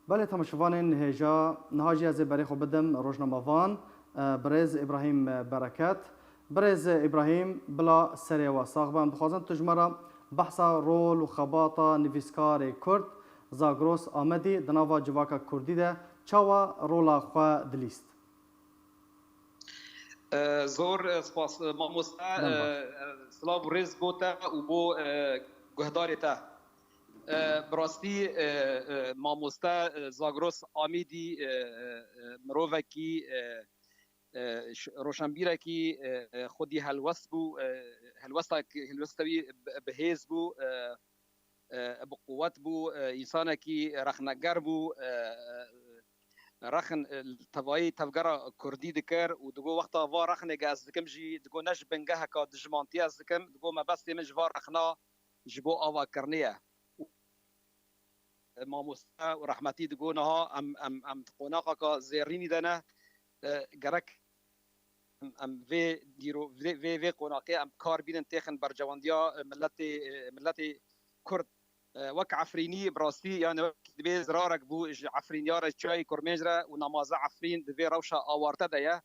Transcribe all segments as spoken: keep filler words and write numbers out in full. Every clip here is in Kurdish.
Belê, temaşevanên hêja, niha jî ez ê berê xwe bidim rojnamevan, e, birêz Îbrahîm Bereket. Birêz Îbrahîm, bila serê we sax be. Em dixwazin tu ji me re behsa rol û xebata nivîskarê Kurd, Zagros Amedî, di nava civaka Kurdî de çawa rola xwe dilîst? E, zor, e, spas, e, mamoste, Dem baş. E, e, silav û rêz bo te û bo, e, guhdarê te. E, bi rastî, e, e, mamoste, e, Zagros Amîdî, e, e, e, mirovekî, e, e, ş-, roşenbîrekî, e, e, xwedî helwest bû, e, helwestek-, helwesta wî bi, bi hêz bû, e, e, bi quwet bû, e, însanekî rexneger bû, e, e, rexn, e, tevayî tevgera Kurdî dikir û digo wexta va rexnê ge ez dikim jî, digo ne ji bingeheka dijmantiyê ez dikim, digo mebestê min ji va rexna ji bo avakirinê ye. Û mamoste û rehmetî digo niha em, em, em di qonaxaka zêrînî de ne, e, gerek em, em vê dîro-, vê, vê, vê qonaxê em kar bînin têxin bercewendiya, e, miletê, e, miletê Kurd. E, wek Efrînî bi rastî, yani wek dibê zirarek bû ji Efrîniya re, çiyayê Kurmênc re û nemaze Efrîn di vê rewşa awarte de ye.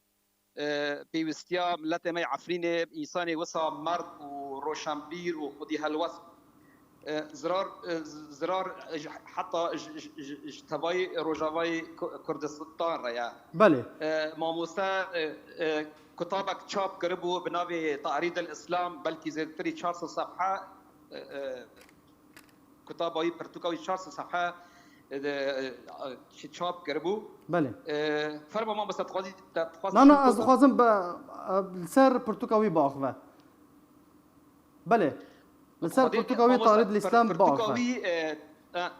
E, pêwîstiya miletê me yê Efrînê, însanê wisa merd û roşenbîr û xwedî helwest, e, zirar, e, z-, zirar, e, ji, heta ji, ji, ji, ji tevayî Rojavayê Ku-, Kurdistan re ye. Belê. E, mamoste, e, e, kutabek çap kiribû bi navê Ta'rîd el-Îslam, belkî zêdetirî çar sed sefhe, e, e, kutaba wî, pirtûka wî çar sed sefhe, e, de, e, çi çap kiribû. Belê. E, ferma mamoste, dixwazî, te, dixwazî Na, na, ez dixwazim be, e, li ser pirtûka wî biaxive. Belê. Li ser Xwedê pirtûka wî mamoste, Tarîd pir-, Lîstem pirtûka biaxive. Wî, e, e,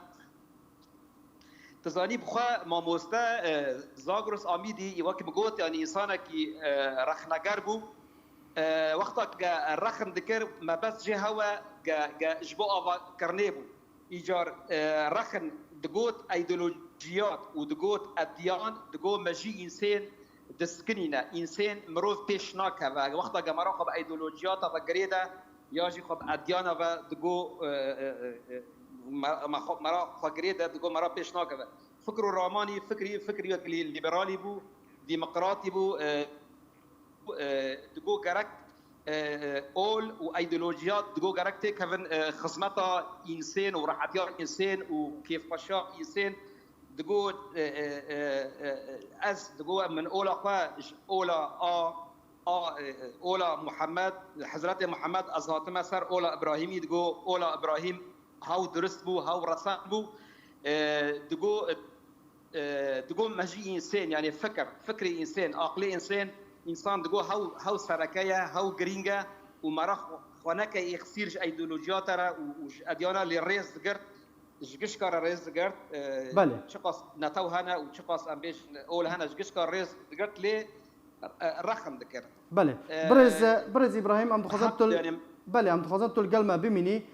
tu zanî, bi xwe mamoste, e, Zagros Amîdî, wekî min got, yani însanekî, e, rexneger bû. E, wexta ke rexn dikir, mebest jê hewe ge, ge ji bo avakirinê bû. Îcar, e, rexn digot îdeolojiyat û digot edyan, digot me jî însên diskinîne, însên mirov pêş nakeve. Wexta ke me ra xwe bi îdeolojiyata ve girê de, ya jî xwe bi edyana ve digot, e, e, e, e, me, me xwe, me ra xwe girê de digot me ra pêş nakeve. Fikr û ramanî, fikrî, fikrî wek lî-, lîberalî bû, demokratî bû, e, e, digo gerek, e, e, ol û îdeolojiyat digo gerek têkevin, e, xizmeta însên û rehetiya însên û kêfxweşiya însên. Digo, e, e, e, e, ez digo min ola xwe ji ola a, a, e, e, ola Muhammed, Hezretê Muhammed, ez hatime ser ola Ibrahîmî, digo ola Ibrahîm hew durist bû, hew resen bû. E, digo, e, digo me jî însên, yani fikir, fikrê însên, aqlê însên, însan digo hew, hew sereke ye, hew girîng e û me re xwe, xwe neke êxsîr ji îdeolojiyata re û, û ji edyana lê rêz digirt, ji gişka re rêz digirt. E, Belê. Çiqas netew hene û çiqas em bêjin ol hene, ji gişka rêz digirt lê, e, rexn dikir. Belê. E, Birêz, e, birêz Îbrahîm, em dixwazin hep tu li, yani belê, em dixwazin tu li gel me bimînî.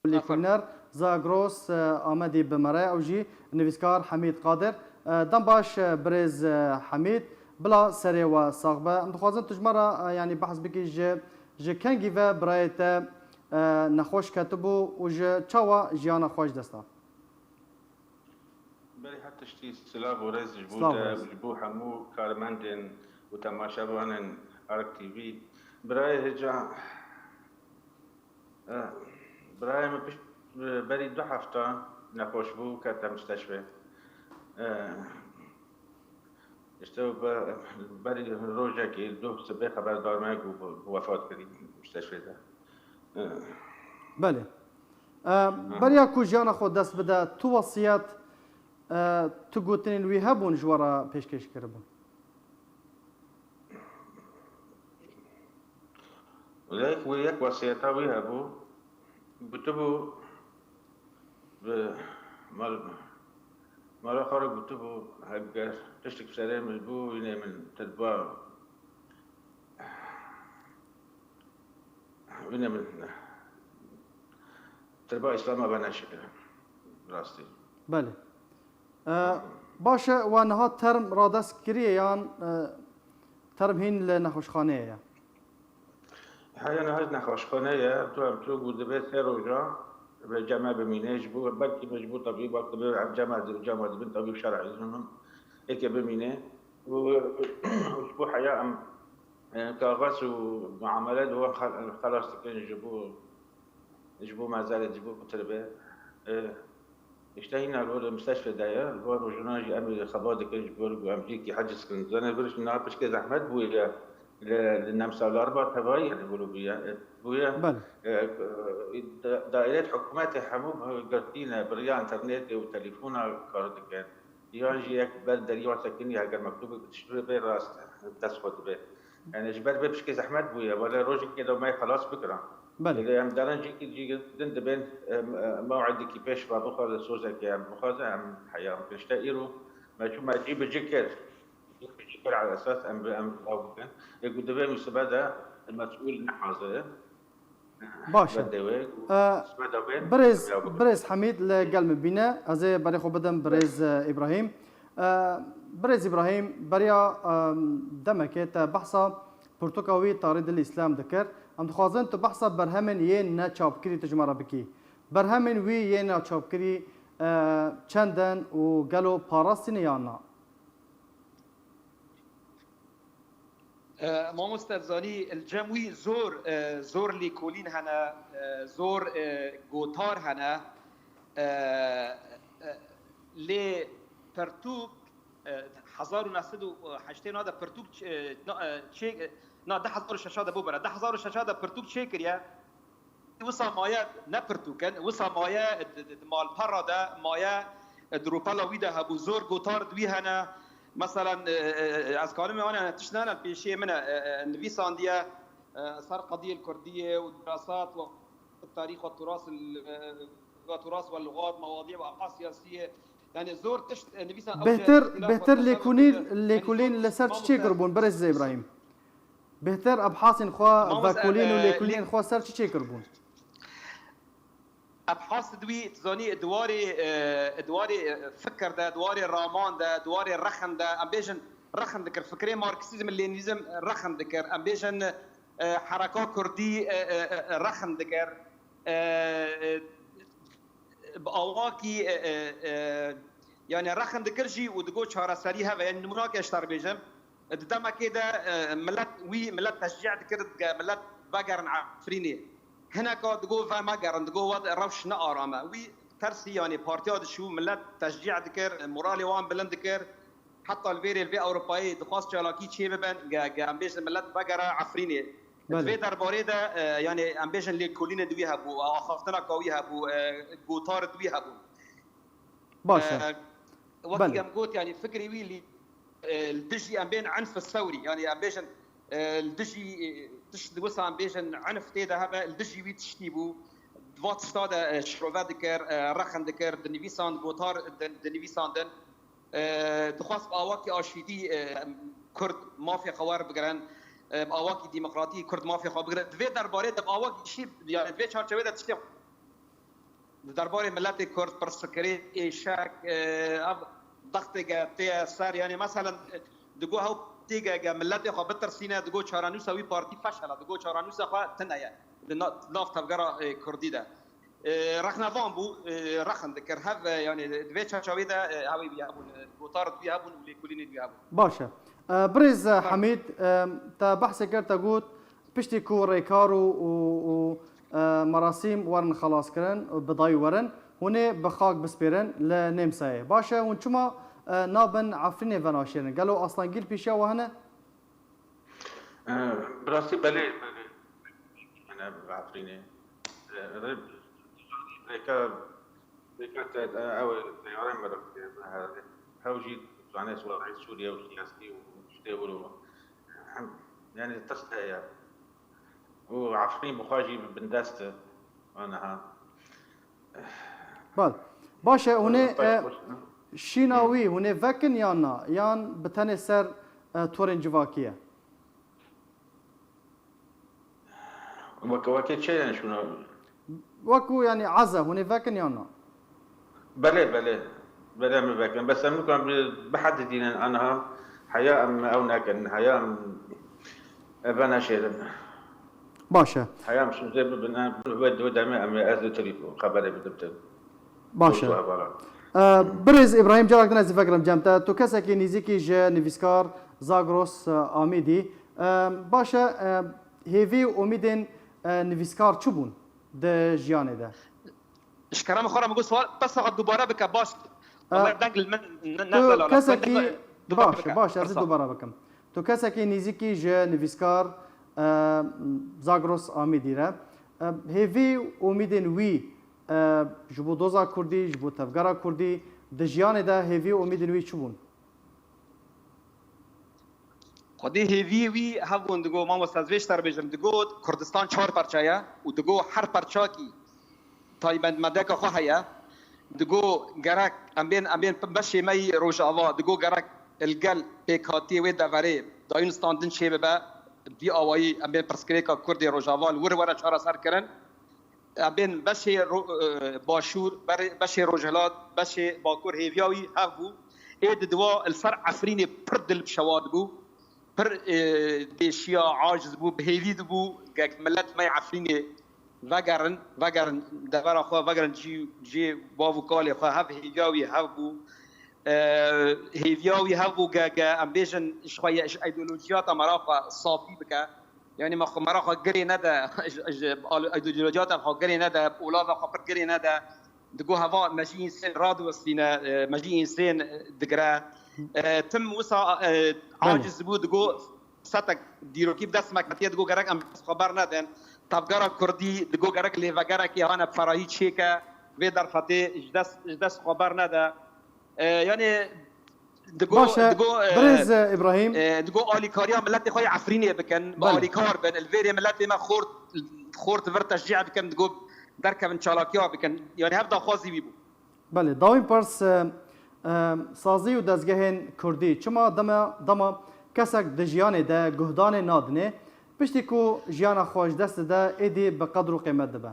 Lêkolîner Zagros, e, Amedî bi me re, ew jî nivîskar Hemîd Qadir. E, dem baş, e, birêz, e, Hemîd, bila serê we sax be. Em dixwazin tu ji me re, e, yanî behs bikî ji, ji kengî ve birayê te, e, nexweş ketibû û ji çawa jiyana xwe ji dest da? Berî her tiştî silav û rêz ji bo Silav û te rêz. û ji bo hemû karmendên û temaşevanên Ark T V. Birayê hêja, eh, birayê min pişt, berî du hefta nexweş bû, kete misteşfê. Eh, işte be-, berî rojekê, du sibê xeberdar me ku bi, bi wefat kirî misteşfê de. Eh. Belê. Eh, Aha. Beriya ku jiyana xwe dest bide, tu wesiyet, eh, tu gotinên wî hebûn ji we re pêşkêş kiribûn? Yek, wê yek wesiyeta wî hebû, gotibû, bi mal, mala xwe re gotibû, heger tiştek serê min bû, wînê min tirba, wînê min tirba Îslama ve neşikire. Rastî. Belê. E, baş e, we niha term radest kiriye yan, e, term hîn li nexweşxaneyê ye? Heya niha ji nexweşxaneyê ye, tu em tu ku dibe sê roja, Bi cem me bimîne, ji bo belkî me ji bo tabî wek dibe ev cem me di cem me dibin tabîb şer'î hûn êkê bimîne. Û û ji bo heya em, e, kaxez û muamele li wan xel-, xelas dikin ji bo, ji bo mezelê, ji bo tirbe. E, işte hîna li wir misteshfê de ye, li van rojana jî em ê xebat dikin ji bo ku em cîkî heciz kin. Zanê vir ji niha pişkê zehmet bûye. Li, li nemsala riba tevayî, yani, wilo bûye, bûye, Belê. e, da-, daîreyê hikûmetê hemû girtî ne, bi riya înternetê û telefona kar dikin. Yan jî yek ber derî wan sekiniye, heger mektûbek tişt bê, bê rast dest xwe dibe. Yani, ji ber vê pişkê zehmet bûye, wele rojekê de me xelas bikirin. Belê. Lê em derin cîkî cî din dibên, em, e, mew'idekî pêş ve bixwaze sozekê em bixwaze, em heya em pêşte îro, me çû me cî bi cî kir. Şikir ala esas em bi em law bikin. Ê ku di vê misibe de mesûl ne hazir e. Baş e. Wê ku Ee, misibe de bên, Birêz, em law bikin. Birêz Hemîd li gel min bîne. Ez ê berê xwe bidim Birêz, e, Îbrahîm. Ee, Birêz Îbrahîm, beriya, e, demekê te behsa pirtûka wî Tarî Dil Îslam dikir. Em dixwazin tu behsa berhemên yên neçapkirî tu ji me re bikî. Berhemên wî yên neçapkirî, e, çend in û gelo parastîne yan na? E, mamoste, zanî, li cem wî zor, e, zor lêkolîn hene, e, zor, e, gotar hene. E, e, lê pirtûk, e, hezar û neh sed û heştê na de pirtûk ç-, e, na, e, çê-, e, na, du hezar û şeş de bû bira. Du hezar û şeş de pirtûk çêkiriye. Wisa maye ne pirtûk in, wisa maye di, di, di malpera de, maye di rûpela wî de hebû, zor gotar di wî hene. Meselen, e, e, e, ez kalimê wan hene, tişt nene pêşiyê min e, e, e, nivîsandiye, e, ser qediyê kurdiyê û dirasat û tarîx û turas, e, e, turas ve lugat, mewadî ve aqa siyasiyê. Yani zor tişt, e, nivîsan ew Bêhtir, jî bêhtir lêkolîn, lêkolîn li ser çi çêkiribûn, Birêz Îbrahîm? Bêhtir ebhasên xwe, Mamoste, vekolîn û e, lêkolînên lê- xwe ser çi çêkiribûn? Ebhas di wî, tu zanî, di warê, e, di warê, e, fikir de, di warê raman de, di warê rexin de, em bêjin rexin dikir. Fikrê Marksîzm, Lenînîzm rexin dikir. Em bêjin, e, hereka kurdî, e, e, e, rexin dikir. E, e, bi awakî, e, e, e, yani rexin dikir jî û digot çareserî heve. Yani nimûnake ji te re bêjim, di demekê de, e, milet wî, milet teşcî dikir, dike milet vegerin Efrînê. Hineka digot ve megerin, digot we rewş ne aram e. Wî tersî, yani partiya dişû, milet teşcî dikir, moralê wan bilind dikir. Heta li vêrê li vê Ewropayê dixwast çalakî çê bibin, ge, ge em bêjin milet vegere Efrînê. Belê. Di vê derbarê de, e, yani em bêjin lêkolînê di wî hebû, axaftineka wî hebû, e, gotar di wî hebû. Baş e. E, wekî Belê. em got, yani fikrê wî lî, e, li dijî em bên enf sewrî, yani em bêjin, e, li dijî, e, tişt di wisa em bêjin enf tê de hebe, li dijî wî tiştî bû. Di va tişta de, e, şirove dikir, e, rexin dikir, dinivîsand, gotar din-, dinivîsandin. E, dixwest bi awakî aşîtî, e, Kurd mafê xwe werbigirin, e, bi awakî demokratî Kurd mafê xwe bigirin. Di vê derbarê de bi awakî şî, yani di vê çarçevê de tiştê di derbarê miletê Kurd, pirsikirê, êşek, e, ev dextê ge tê ser, yani meselen, e, digo hew tê ge, ge miletê xwe bitirsîne, digo çarenûsa wî partî feşel e, digo çarenûsa xwe tune ye di na-, nav tevgera, e, Kurdî de. E, rexne van bû, e, rexin dikir. Hev, e, yani di vê çarçevê de, e, hewê wî hebûn, e, gotar wî hebûn û lêkolînên wî hebûn. Baş e. E, Birêz, e, Hemîd, e, te behsê kir, te got, piştî ku rêkar û, û, û, e, merasîm werin xelaskirin û bi dayî werin, hûn ê bi xak bispêrin li Nêmsayê. Baş e, hûn çima, e, nabin Efrînê venaşêrin? Gelo Aslangîl pêşiya we hene? E, bi rastî belê, belê. Hene Efrînê. E, rê-, rêka, rêka te, e, ew ê teyarên meriv, e, hew jî zanê siwarê Sûriye û siyasî û tiştê wir û hem, yani tirs heye. Û Efrîn bi xwe jî bindest e. Aniha. Bal. Baş e, hûn ê, Xweş, e, xweş, hı. şîna Hı. wî, hûn ê vekin yan na? Yan bi tenê ser, e, torên civakî ye? Weke, weke çi yani şûna? Wekû yani eza, hûn ê vekin yan na? Belê, belê. Belê em ê vekin. Bes em nikan bi, bihedidînin aniha. Heya em ew nekin. Heya em, e, veneşêrin. Baş e. Heyam şûnzê bibin, em wê di wê demê em ê ez li telefon xeberê bidim te. Baş e. Dost û hevalan. E, Birêz Îbrahîm, carek din ez ê vegerim cem te. Tu kesekî nêzîkî ji nivîskar Zagros, e, Amîdî. E, baş e, e, hêvî û umîdên, e, nivîskar çi bûn di jiyanê de? Ji kerema xwe re min got sual, pirsa xwe dubare bike, baş. E, Wele deng li min ne, ne tu zelal e. Kesekî, dubare baş e, bike, baş e, ez ê pirsa dubare bikim. Tu kesekî nêzîkî ji nivîskar, e, Zagros Amîdî re. E, hêvî û umîdên wî, e, ji bo doza Kurdî, ji bo tevgera Kurdî, di jiyanê de hêvî û umîdên wî çi bûn? Xwedê hêviyê wî hev bûn, digot, mamoste, ez vê ji te re bêjim, digot, Kurdistan çar parça ye û digot, her parçakî taybetmendeka xwe heye. Digot, gerek em bên, em bên beşê me yî Rojava, digot, gerek li gel pêkhatiyê wê deverê dayûn standin çêbibe, bi vî awayî em bên pirsgirêka Kurdê Rojava li wir were çareserkirin. Em bên beşê ro-, e, başûr, berê-, beşê rojhilat, beşê bakur hêviya wî hev bû. Ê di diwa li ser Efrînê pir dil bi şewa dibû. Pir, e, dêşiya, aciz bû, bi hêvî dibû, gek milet me Efrînê vegerin, vegerin devera xwe, vegerin cî, cî bav û kalê xwe, hev hêviya wî hev bû. E, hêviya wî hev bû, ge, ge, em bêjin, ji xwe ye, ji îdeolojiyata me ra xwe safî bike. Yanî me xwe, me ra xwe girê nede, ji, ji al-, îdeolojiyata xwe girê nede, olava xwe pir girê nede. Digo heva me jî însên radiwestîne, e, me jî însên, e, digire. E, tim wisa, e, Belê. Aciz bû, digo setek dîrokî bi dest me ketiye, digo gerek em dest xwe bernedin. Tevgera Kurdî, digo gerek lêvegerekê hane ferahî çêke, vê derfetê ji dest, ji dest xwe bernede. E, yanî digo, Baş e, digo, e, Birêz, e, Îbrahîm. E, digo alîkariya miletê xwe yê Efrînê bikin, bi Belê. Alîkar bin, li vêrê miletê me xort, xort vir teşcî bikin, digo derkevin çalakiya bikin. Yanî hev daxwazî wî bû. Belê, dawîn pirs, e, e, sazî û dezgehên Kurdî. Çima dema, dema kesek di jiyanê de guhdanê nadinê, piştî ku jiyana xwe ji dest dide, êdî bi qedr û qîmet dibe?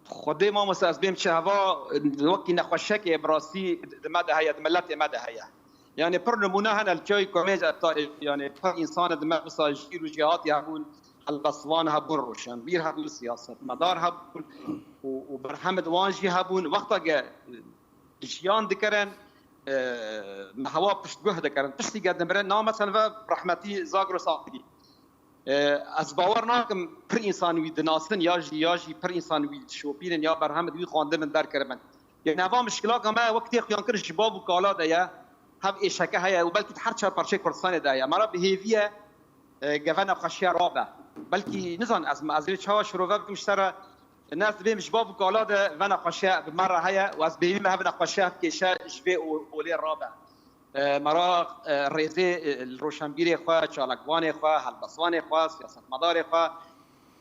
Xwedê mamoste, ez bêm çi heva, wekî nexweşekê bi rastî di me de heye, di miletê me de heye. Yanî pir nimûne hene li çiyayê komê, yanî pir însan di me wisa jîr û jêhatî hebûn, helbestvan hebûn, roşenbîr hebûn, siyasetmedar hebûn û, û berhemed wan jî hebûn. Wexta ke jiyan dikirin, e, me hewa piştguh dikirin. Piştî ke dimirin, na mesela ve rehmetî Zagros Amîdî. E, ez bawer nakim pir însan wî dinasin ya jî, ya jî pir însan wî dişopînin ya berhemed wî xwendibin derkiribin. Yanî eva mişkilaka me wek tê xuyankir ji bav û kala de ye, hev êşeke heye û belkî di her çar parçeyê Kurdistanê de heye. Me re bi hêvî ye, e, geve nexweşiya rabe. Belkî nizan ez, ez ê çawa şirove bikim ji te re, ne ez dibêm ji bav û kala de ve nexweşiya bi me re heye û ez bi hêvî me hev nexweşiya, hev kêşe ji vê o-, olê rabe. E, me ra, e, rêzê, e, li roşenbîrê xwe, çalakvanê xwe, helbestvanê xwe, siyasetmedarê xwe,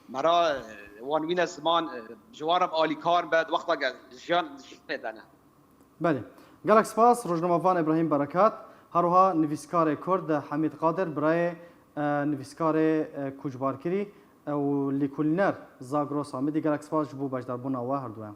me ra, e, wan wîne ziman, e, ji wan re bi alîkar be, di wexta ge jiyan, jiyanê de ne. Belê. Gelek spas, rojnamevan Îbrahîm Berekat, her wiha nivîskarê Kurd Hemîd Qadir, birayê, e, nivîskarê, e, Koçbarkirî, e, û lîkolîner Zagros Amîdî, gelek spas ji bo beşdarbûna we herduyan.